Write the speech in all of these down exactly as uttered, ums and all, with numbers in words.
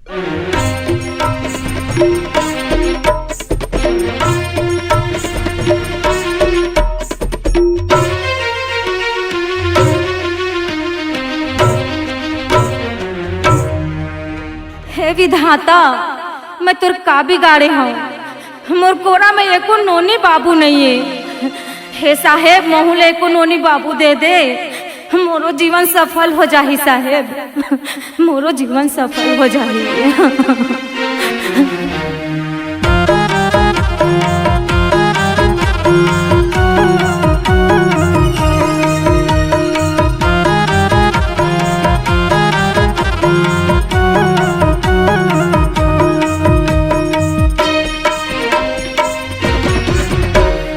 हे विधाता, मैं तोर का बिगाड़े हंव? मोर कोरा में एको नोनी बाबू नइये। हे साहेब, महूं ला एको नोनी बाबू दे दे, मोरो जीवन सफल हो जाही साहेब, मोरो जीवन सफल हो जाही।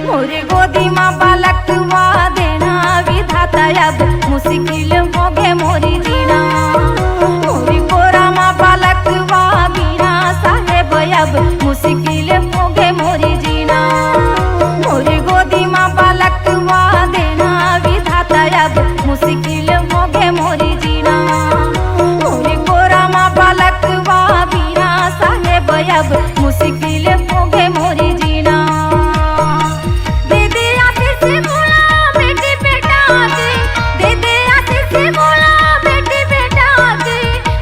मोरे गोदी मा बालकवा देना विधाता, अब मुश्किल होगे मोरी जीना। मोरे कोरा मा बालकवा बिना साहेब, अब मुश्किल होगे मोरी जीना। मोरे गोदी मा बालकवा देना विधाता, अब मुश्किल होगे मोरी जीना। मोरे कोरा मा बालकवा बिना साहेब, अब मुश्किल होगे मोरी जीना। दे दे आशीष मोला बेटी बेटा के, दे दे आशीष मोला बेटी बेटा के,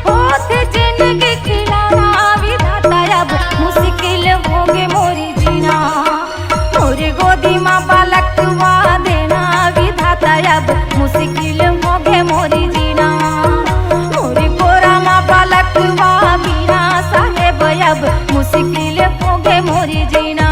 होत जिंदगी किनारा विधाता, अब मुश्किल होगे मोरी जीना। मोरे गोदी मा बालकवा देना विधाता, अब मुश्किल होगे मोरी जीना। मोरे कोरा मा बालकवा बिना साहेब, अब मुश्किल होगे मोरी जीना।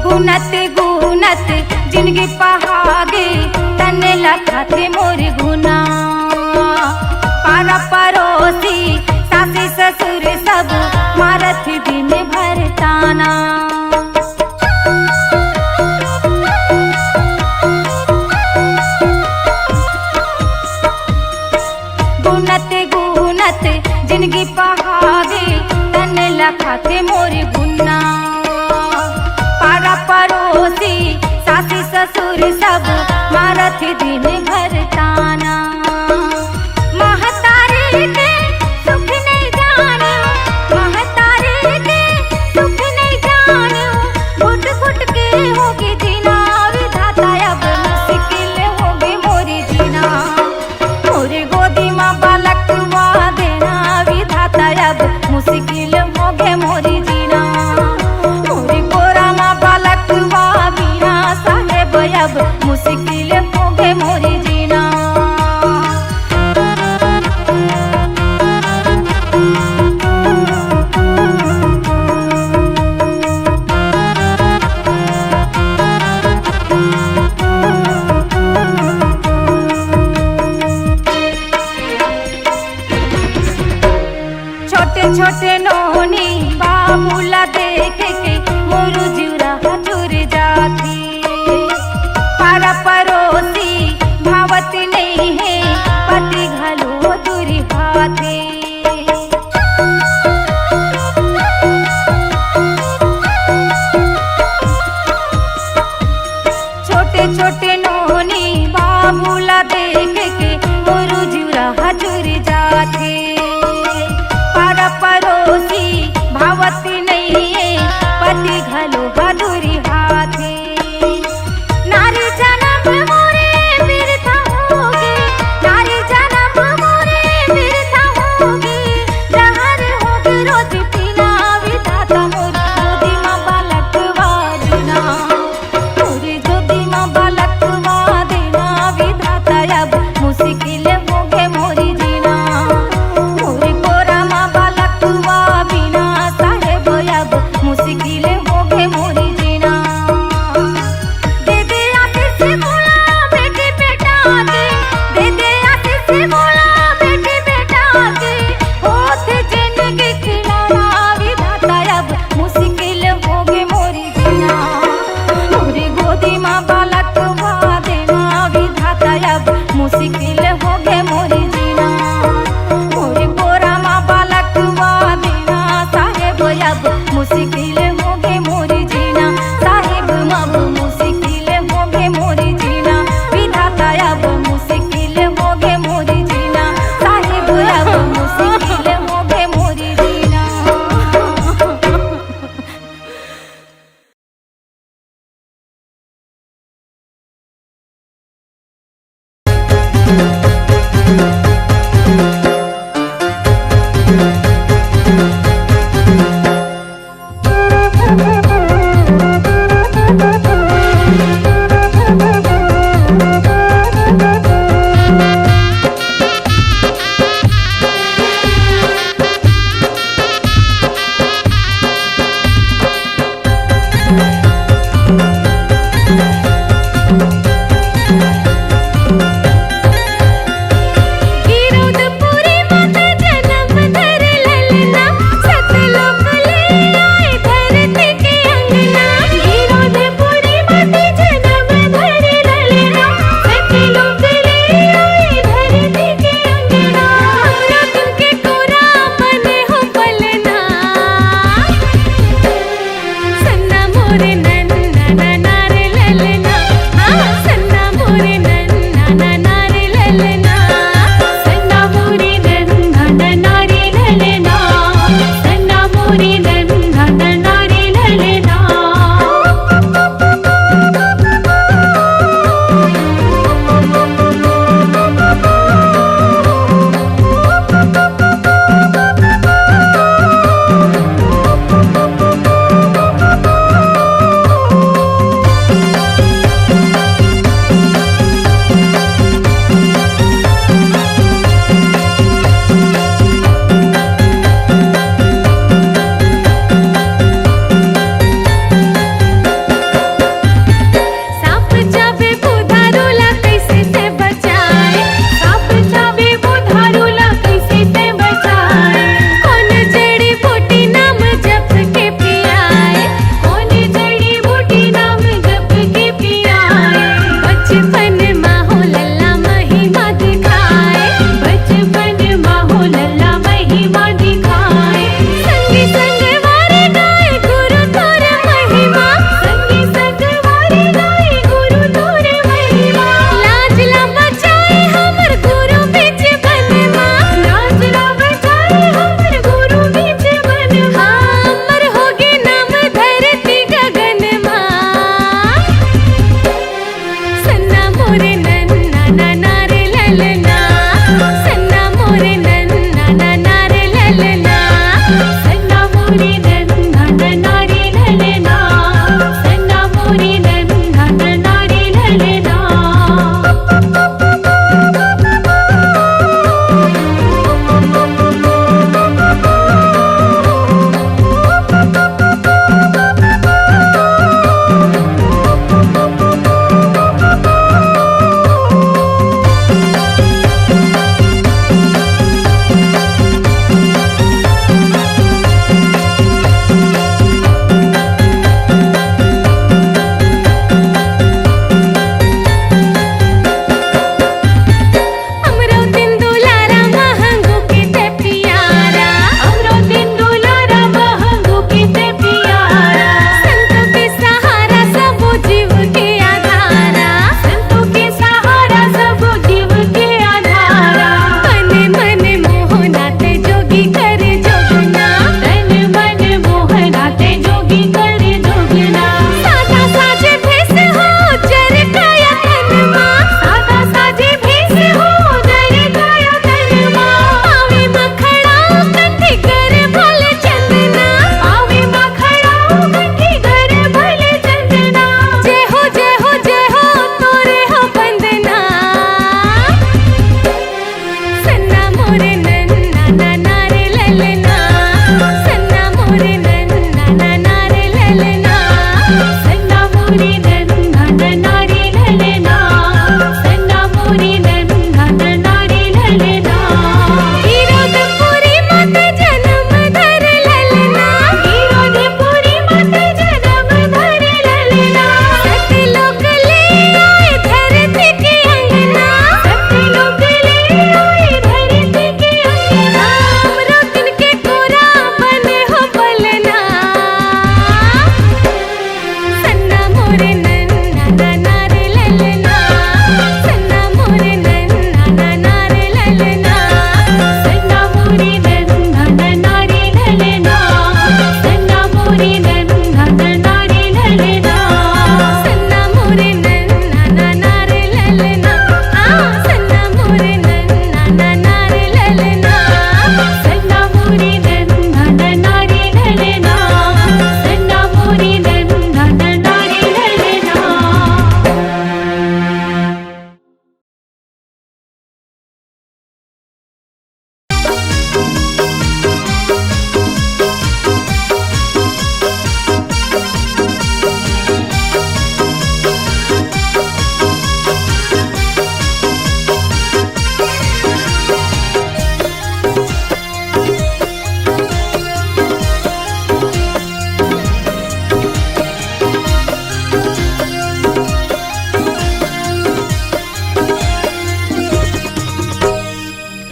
गुनत गुनत जिनगी पहागे, तने ला खाथे मोर गुना। पारा परोसी, सासी ससुर सब, मारत दिन भर ताना। गुनत गुनत जिनगी पहागे, तन ला खाथे मोर गुना। पारा परोसी, सासी ससुर सब, मारत दिन भर ताना। महतारी के सुख नहीं जाने, महतारी के सुख नहीं जाने, घुट घुट के होगे जीना विधाता, अब मुश्किल होगे मोरी जीना। मोरे गोदी मा बालकवा देना विधाता, अब मुश्किल होगे मोरी जीना। मोरे कोरा मा बालकवा बिना साहेब, अब मुश्किल होगे मोरी जीना। छोटे छोटे नोनी बाबू ला देख के मोर जिउरा चुर जाथे। पारा परोसी भावत नइ हे, पति घलो दूर हाथे। छोटे छोटे नोनी बाबू ला देख के मोर जिउरा चुर जाथे। पारा परोसी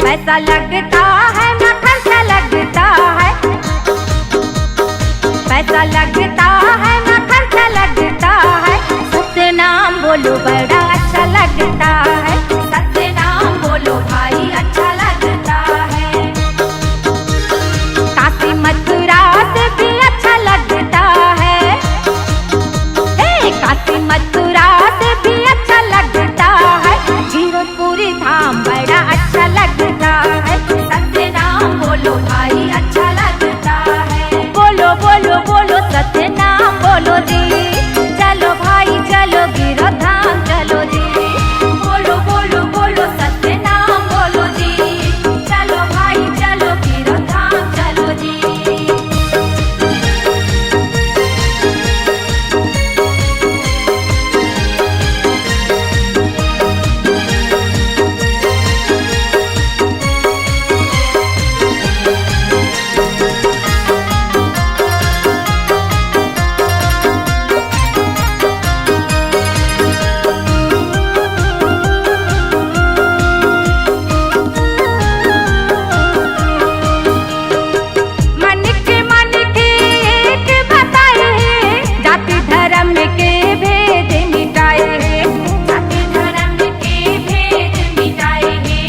पैसा लगता है ना खर्चा लगता है, पैसा लगता है ना खर्चा लगता है, सतनाम बोलो बड़ा अच्छा लगता है, सतनाम बोलो भाई अच्छा लगता है। काशी मथुरा से भी अच्छा लगता है, हे, काशी मथुरा से भी अच्छा लगता है, जीरकपुरी धाम बड़ा अच्छा लगता है। सतनाम बोलो भाई अच्छा लगता है। बोलो बोलो बोलो सतनाम बोलो जी, चलो भाई चलो गिरो धाम चलो जी। बोलो बोलो बोलो सतनाम बोलो जी, चलो भाई चलो गिरो धाम चलो जी। मन के मन के एक बताए हे, जाति धर्म के भेद मिटाए हे, जाति धर्म के भेद मिटाए हे।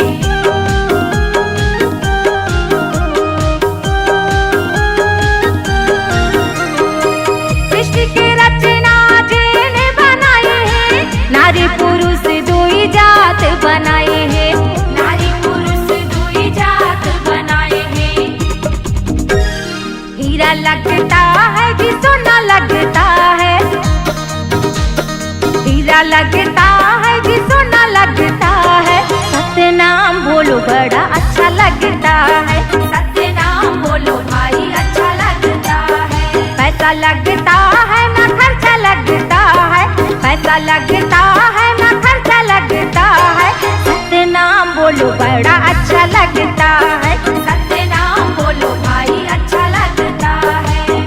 सृष्टि के रचना जेने बनाए हे, नारी पुरुष दुई जात बनाए हे, नारी पुरुष दुई जात बनाए हे। हीरा लगता है कि सोना लगता है, हीरा लगता है कि सोना लगता है, सतनाम बोलो बड़ा अच्छा लगता है, सतनाम बोलो भाई अच्छा लगता है। पैसा लगता है ना खर्चा लगता है, पैसा लगता है ना खर्चा लगता है, सतनाम बोलो बड़ा अच्छा लगता है, सतनाम बोलो भाई अच्छा लगता है।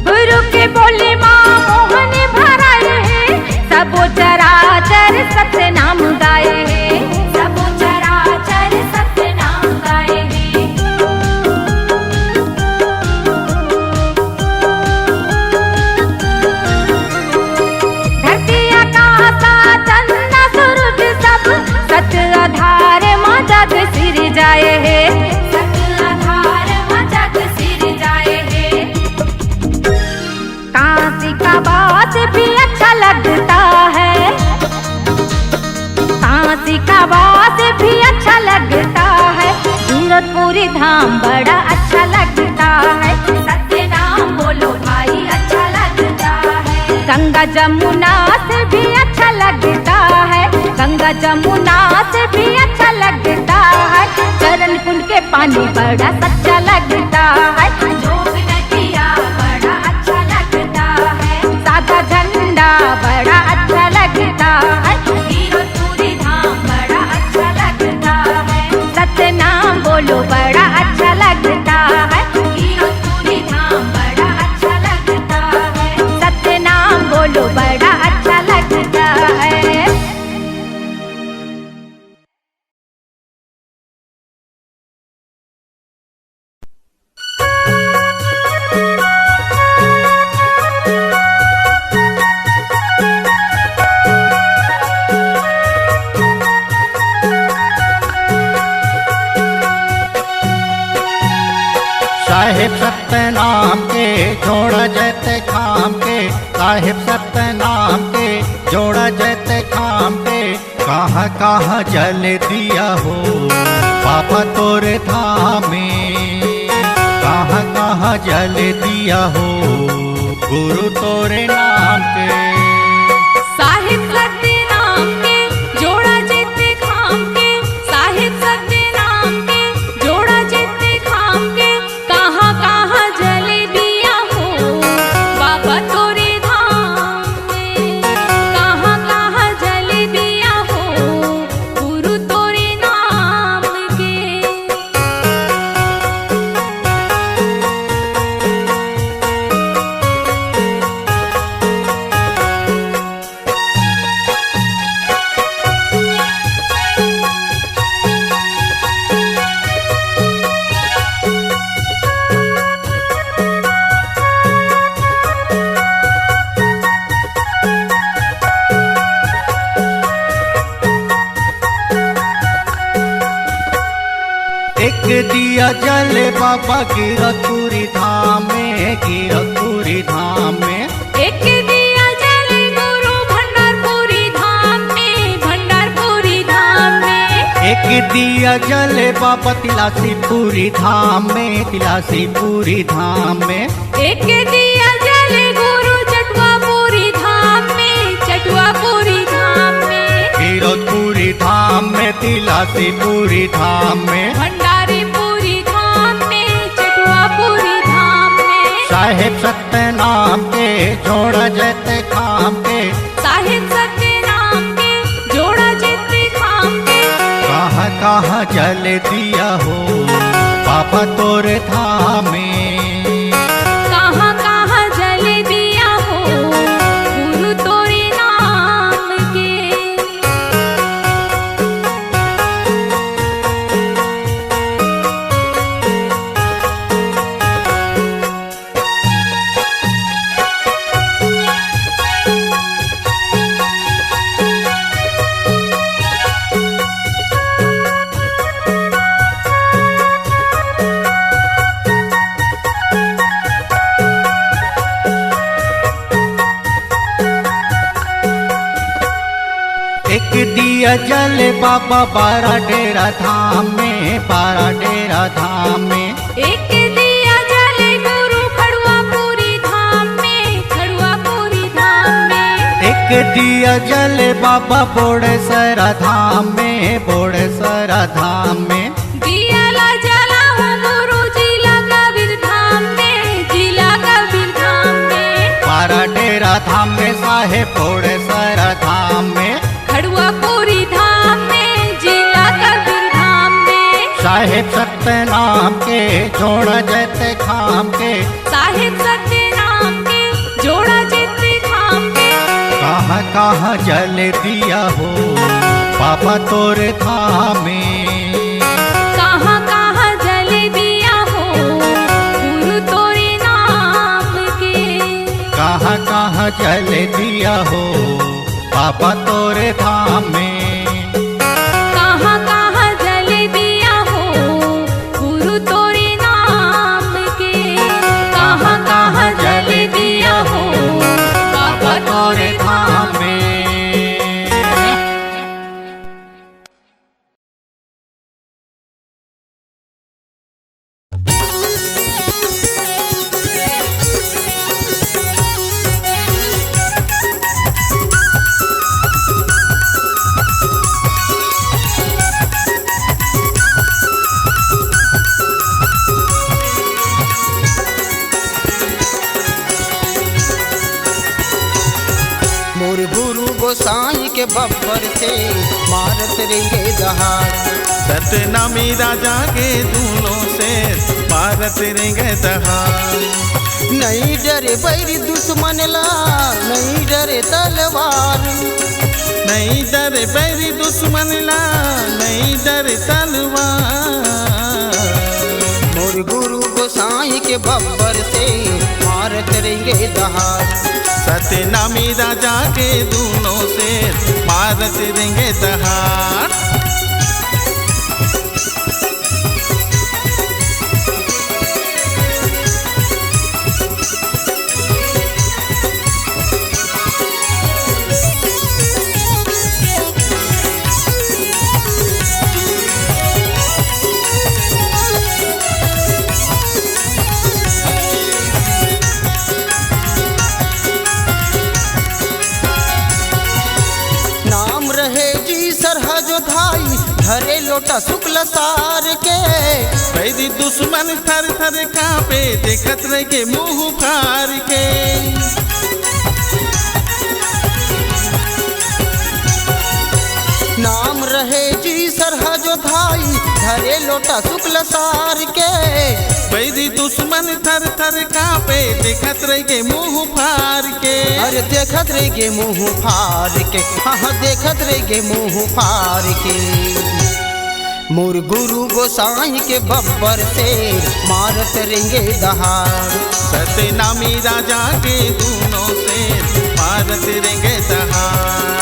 गुरु के बोली माँ मोहन भराए हे, सबो चराचर सतनाम गाए हे, सबो चराचर सतनाम गाए हे। धरती आकाश चंदा सूरज सब, सत आधार माँ जग सिरजाए हे, सत आधार माँ जग सिरजाए हे। काशी का वास भी अच्छा लगता है, काशी का वास भी अच्छा लगता है, जीरकपुरी धाम बड़ा अच्छा लगता है। सतनाम बोलो भाई अच्छा लगता है। गंगा जमुना से भी अच्छा लगता है, गंगा जमुना से भी अच्छा लगता है, चरण कुंड के पानी बड़ा सच्चा लगता है। जोग नदिया बड़ा अच्छा लगता है। सादा झंडा बड़ा अच्छा लगता है। गिरौदपुरी धाम बड़ा अच्छा लगता है। सतनाम बोलो बड़ा अच्छा लगता है। गिरौदपुरी धाम बड़ा अच्छा लगता है। सतनाम बोलो बड़ा अच्छा लगता है। साहेब सतनाम के जोड़ा जैते खाम के, साहेब सतनाम के जोड़ा जैते खाम के। कहाँ कहाँ जल दिया हो बाबा तोरे धामे, कहाँ कहाँ जल दिया हो गुरु तोरे नाम के। साहेब सतनाम के जोड़ा जैते खाम के, साहेब सतनाम के जोड़ा जैते एक दिया जले बाबा कीरतपुरी धाम में, कीरतपुरी धाम में। एक दिया जले गुरु भंडारपुरी धाम में, भंडारपुरी धाम में। एक दिया जले बाबा तिलासीपुरी धाम में, तिलासीपुरी धाम में। एक दिया जले गुरु चटुआपुरी धाम में, चटुआपुरी धाम में। कीरतपुरी धाम में, तिलासीपुरी धाम में। भंडारीपुरी धाम में, चटुआपुरी धाम में। साहेब सत्य नाम के जोड़ा जैते खाम के। साहेब सत्य नाम के जोड़ा जैते खाम के। कहाँ कहाँ जल दिया हो बाबा तोरे धाम में। कहाँ कहाँ जल दिया हो गुरु तोरे नाम के। एक दिया जले बाबा बारा डेरा धाम में, बारा डेरा धाम में। एक दिया जले गुरु खड़ुआपुरी धाम में, खड़ुआपुरी धाम में। एक दिया जले बाबा बोड़ेसरा धाम में, बोड़ेसरा धाम में। दिया ला जलाओ गुरु जिला कबीर धाम में, जिला कबीर धाम में। बारा डेरा धाम में, साहेब बोड़ेसरा धाम में। खड़ुआपुरी धाम में, जिला कबीर धाम में। साहेब सत्य नाम के जोड़ा जैते खाम के। साहेब सत्य नाम के जोड़ा जैते खाम के। कहाँ कहाँ जल दिया हो बाबा तोरे धाम में। कहाँ कहाँ जल दिया हो गुरु तोरे नाम के। कहाँ कहाँ जल दिया हो बाबा तोरे धाम में। कहाँ कहाँ जल दिया हो गुरु तोरे नाम के। कहाँ कहाँ जल दिया हो बाबा तोरे धाम में। मोर गुरु गोसाई के बब्बर से मारत रेंगे दहाड़। सतनामी राजा के दूनों से मारत रेंगे दहाड़। नहीं डरे बैरी दुश्मन ला, नहीं डरे तलवार। नहीं डरे बैरी दुश्मन ला, नहीं डरे तलवार। मोर गुरु गोसाई के बब्बर से मारत रेंगे दहाड़। सतनामी राजा के दूनों से मारत रेंगे दहाड़। नाम रहे जी सरहज धाई, धरे लोटा शुक्ल सार के। बैरी दुश्मन थर थर कांपे, देखत रह के मुंह फार के। नाम रहे जी सरहज धाई, धरे लोटा शुक्ल सार के। बैरी दुश्मन थर थर कांपे, देखत रह के मुंह फार के। अरे देखत रह के मुंह फार के, हाँ, हाँ, देखत रह के मुंह फार के। मोर गुरु गोसाई के बब्बर से मारत रेंगे दहाड़। सतनामी राजा के दूनों से मारत रेंगे दहाड़।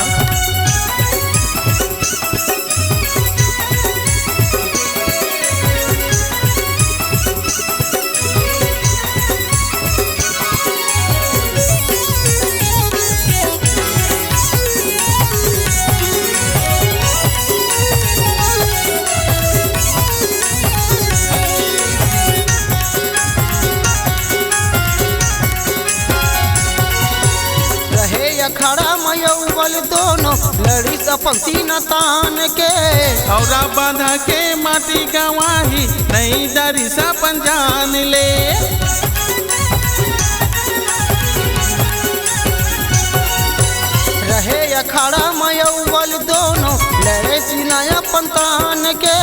अव्वल दोनों लड़िस अपन सीना तान के। औरा बांधा के माटी गंवाही, नइ डरिस अपन जान ले। रहे अखाड़ा म अव्वल दोनों, लड़े सीना अपन तान के।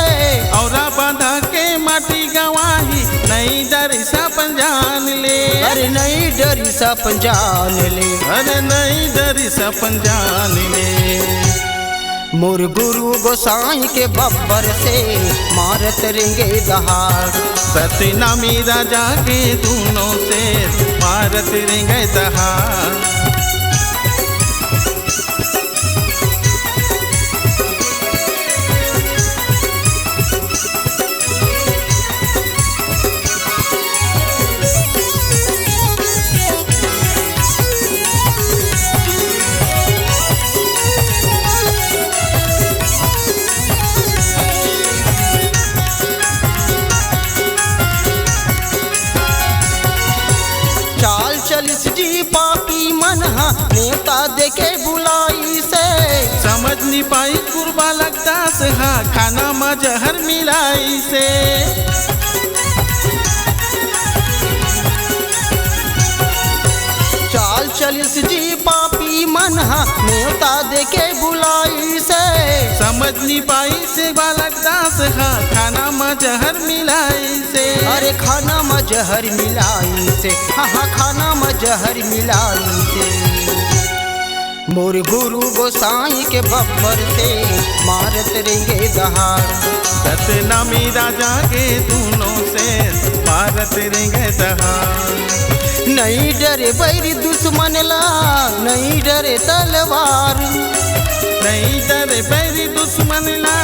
औरा बांधा के माटी गंवाही, नइ डरिस अपन जान ले। अरे नइ डरिस अपन जान ले। अरे नइ डरिस अपन जान ले। मोर गुरु गोसाई के बब्बर से मारत रेंगे दहाड़। सतनामी राजा के दूनों से मारत रेंगे दहाड़। चाल चलिस जी पापी मन ह, नेवता देके बुलाइसे। समझ नि पाइस गुरु बालक दास ह, खाना म जहर मिलाइसे। चाल चलिस जी पापी मन ह, नेवता देके बुलाइसे। समझ नि पाइस बालक दास ह, खाना म जहर मिलाइसे। अरे खाना म जहर मिलाइसे, हाँ, हाँ, खाना म जहर मिलाइसे। मोर गुरु गोसाई के बब्बर से मारत रेंगे दहाड़। सतनामी राजा के दूनों से मारत रेंगे दहाड़। नइ डरे बैरी दुश्मन ला, नइ डरे तलवार। नइ डरे बैरी दुश्मन ला,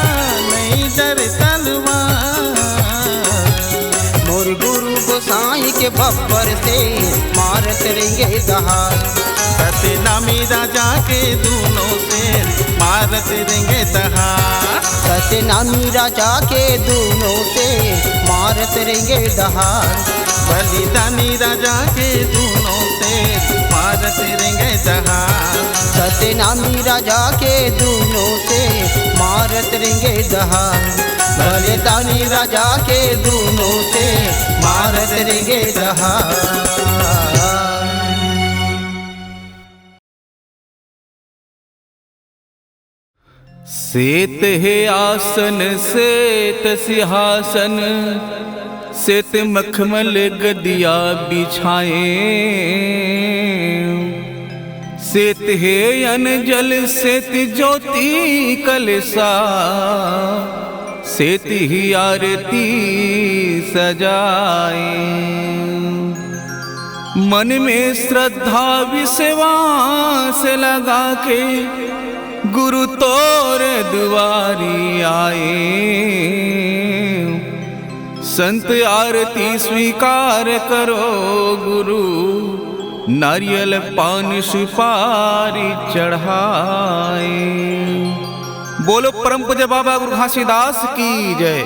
नइ डरे तलवार। मोर गुरु गोसाई के बब्बर से मारत रेंगे दहाड़। सतनामी राजा के दूनों से मारत रेंगे दहाड़। सतनामी राजा के दूनों से मारत रेंगे दहाड़। बलिदानी राजा के दूनों से मारत रेंगे दहाड़। सतनामी राजा के दूनों से मारत रेंगे दहाड़। बलिदानी राजा के दूनों से मारत रेंगे दहाड़। सेत हे आसन, सेत सिंहासन, सेत मखमल गदिया बिछाए। सेत हे अन्न जल, सेत ज्योति कलसा, सेत ही आरती सजाए। मन में श्रद्धा विश्वास लगा के गुरु तोर दुआरी आए। संत आरती स्वीकार करो गुरु, नारियल पान सुपारी चढ़ाए। बोलो परम पूज्य बाबा गुरु घासीदास की जय।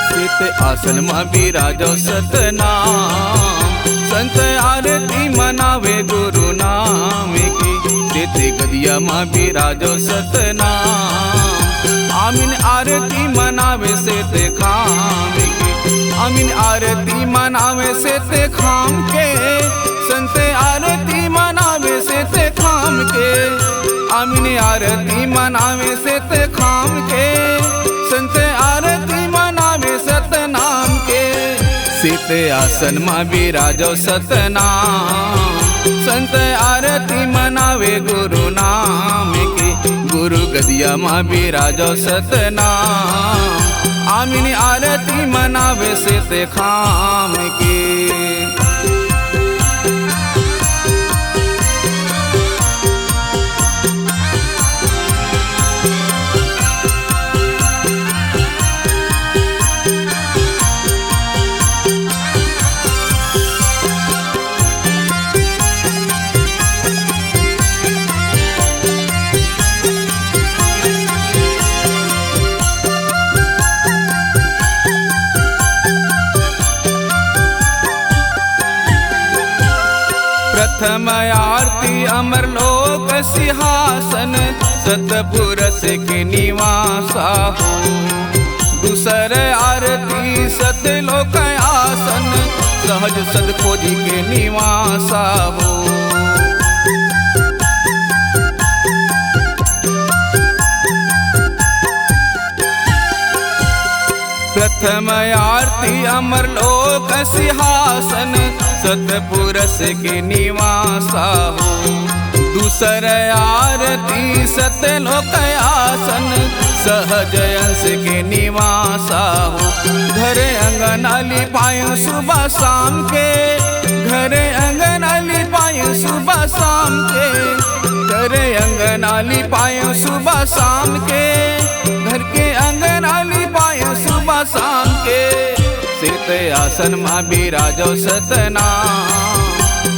सेत आसन मा बिराजो सतनाम, संत आरती मनावे गुरु नाम की। सेत गदिया मा बिराजो सतनाम, आमिन आरती मनावे सेत खाम के। आमिन आरती मनावे सेत खाम के, संत आरती मनावे सेत खाम के। आमिन आरती मनावे सेत खाम के, संत आरती मनावे सतनाम के। सेत आसन मा बिराजो सतनाम, संत आरती मनावे गुरु नाम के। गुरु गदिया मा बिराजो सतनाम, आमिन आरती मनावे सेत खाम के। प्रथम आरती अमर लोक सिंहासन, सतपुरुष के निवासा हो। दूसर आरती सतलोक आसन, सहज सत खोजी के निवासा हो। प्रथम आरती अमर लोक सिंहासन, सतपुरुष के निवासा हो। दूसर आरती सतलोक आसन, सहज अंश के निवासा हो। घर अंगन लिपायो सुबह शाम के, घर अंगन लिपायो सुबह शाम के, घर अंगन लिपायो सुबह शाम के, घर के अंगन लिपायो सुबह शाम के। श्वेत आसन मा बिराजो सतनाम,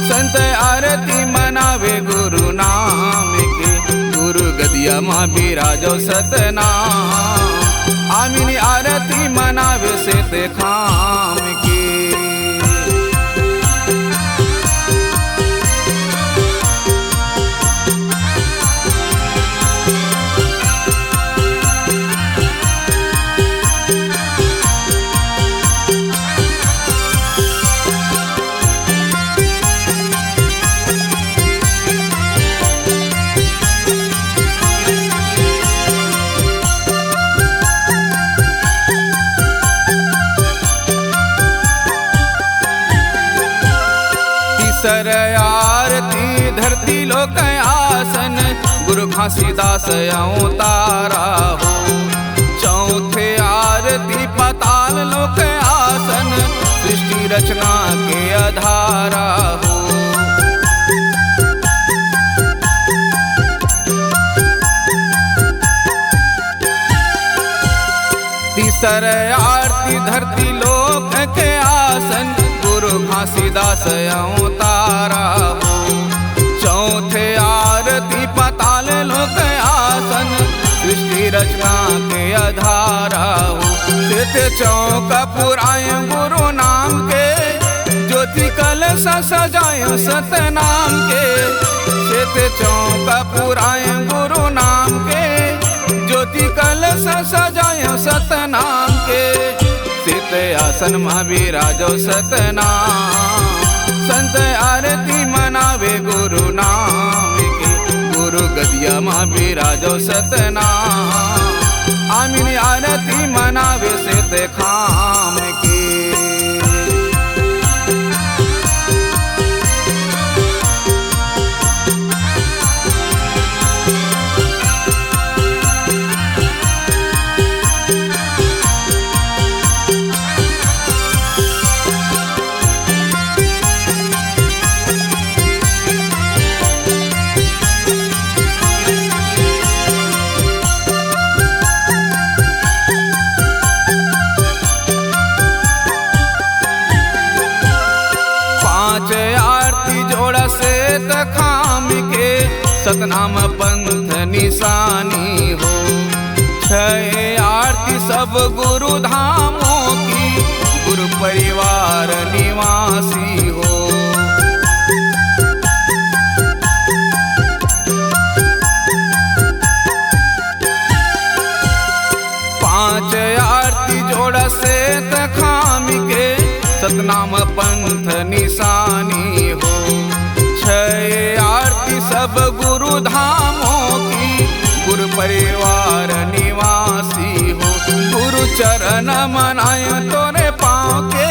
संत आरती मनावे गुरु नाम के। गुरु गदिया मा बिराजो सतनाम, आमिनी आरती मनावे श्वेत खाम के। तीसर आरती धरती लोक आसन, गुरु घासीदास अवतारा हो। चौथे आरती पाताल लोक आसन, सृष्टि रचना के आधारा हो। तीसर आरती धरती लोक के आसन, गुरु घासीदास अवतारा हो। चौथे आरती पाताल लोक आसन, सृष्टि रचना के आधारा हो। श्वेत चौक पुराय गुरु नाम के, ज्योति कलश सजाय सतनाम के। श्वेत चौक पुराय गुरु नाम के, ज्योति कलश सजाय सतनाम के। श्वेत आसन मा बिराजो सतनाम, संत आरती मनावे गुरु नाम के। गुरु गदिया मा बिराजो सतनाम, आमिनी आरती मनावे श्वेत खाम के। पांच आरती जोड़ा श्वेत खाम के, सतनाम पंथ निशानी हो। छह आरती सब गुरु धामों की, गुरु परिवार निवासी हो। पांच आरती जोड़ा श्वेत खाम के, सतनाम पंथ निशानी हो। छह आरती सब गुरु धामों की, गुरु परिवार निवासी हो। गुरु चरण मनाय तोरे पाँव के,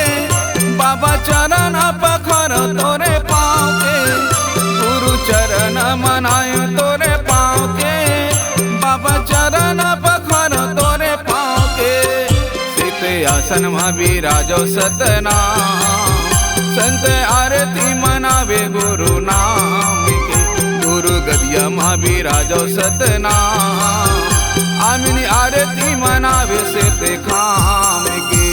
बाबा चरण पखर तोरे पाँव के। गुरु चरण मनाय तोरे पाँव के, बाबा चरण पखर तोरे पाँव के। श्वेत आसन मा बिराजो सतनाम, संत आरती मनावे गुरु नाम के। गुरु गदिया मा बिराजो सतनाम, आमिनी आरती मनावे श्वेत खाम के।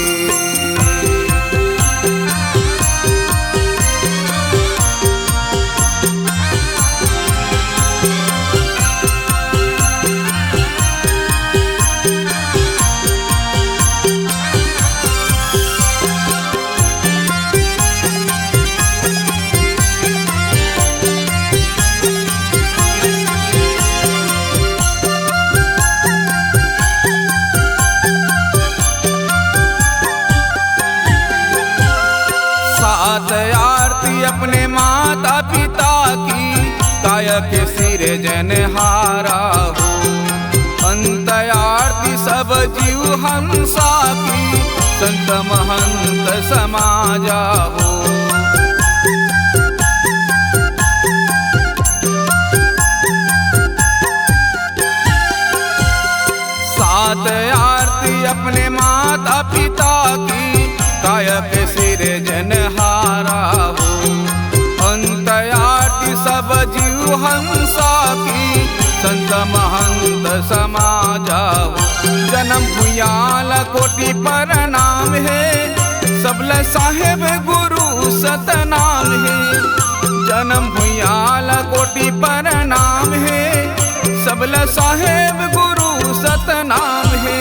अपने माता पिता की, काय के सिरजनहारा हो। अंत आरती सब जीव हंसा की, संत महंत समाजा हो। सात आरती अपने माता पिता की, काय के सिरजनहारा हो। अंत आरती सब जीव हंसा की, संत महंत समाजा हो। जन्म भुइयां ल कोटि प्रणाम हे, सबला साहेब गुरु सतनाम हे। जन्म भुइयां ल कोटि प्रणाम हे, सबला साहेब गुरु सतनाम हे।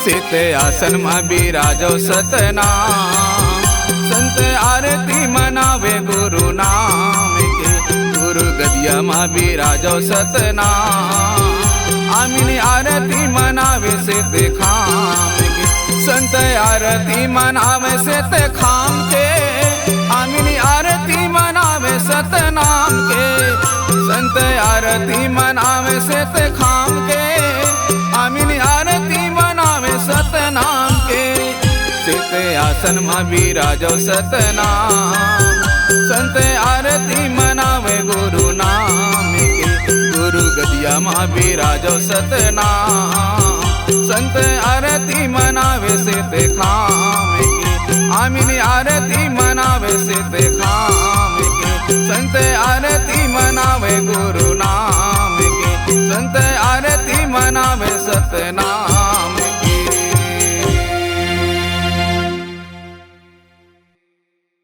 सेत आसन म बिराजो सतनाम, संत आरती मनावे गुरु नाम के। गुरु गदिया म बिराजो सतनाम, आमिन आरती मनावे सेत खाम के। संत आरती मनावे सेत खाम के, आमिन आरती मनावे सतनाम के। संत आरती मनावे सेत खाम के, आमिन आरती मनावे सतनाम के। सेत आसन म बिराजो सतनाम, संत आरती मनावे गुरु नाम के। गुरु गदिया म बिराजो सतनाम, संत आरती मनावे सेत खाम के। आमिन आरती मनावे सेत खाम के। संत आरती मनावे गुरु नाम के, संत आरती मनावे सतनाम